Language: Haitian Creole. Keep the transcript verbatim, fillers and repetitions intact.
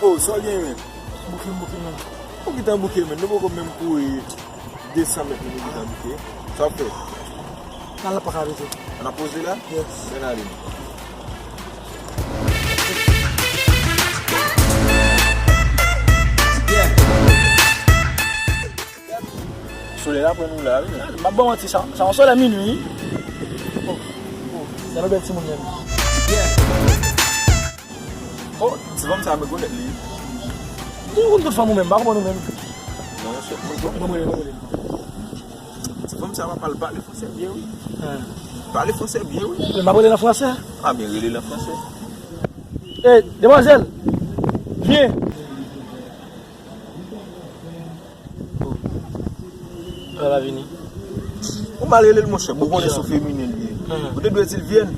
Oh, sa w gen, men? Bouke m, bouke m, men. Ou gentan bouke, men. Nou poko menm kouri de san mèt, nou gentan bouke. Sa w ap fè? Nan la pa ka rete. An ap poze la? Yes. Men ale. Solèy la pran nou la, wi. M ap ba w manti, sa, sa yon solèy minui, wi. Oh, oh, sa yon bèl timoun menm. Oh, ti fanm sa, m rekonèt li. Ou konn tout fanm ou menm, pa konprann ou menm. Non, se bon. Bon, bon, bon, bon. Ti fanm sa, papa, l pale fransè byen, wi. Pale fransè byen, wi. Men m ap rele nan fransè. Ah, men rele nan fransè. Eh, demwazèl, vyen. Papa vini. Ou mal rele l, monchè. Bon, konnen se feminen li ye. Ou te dwe di l vyen.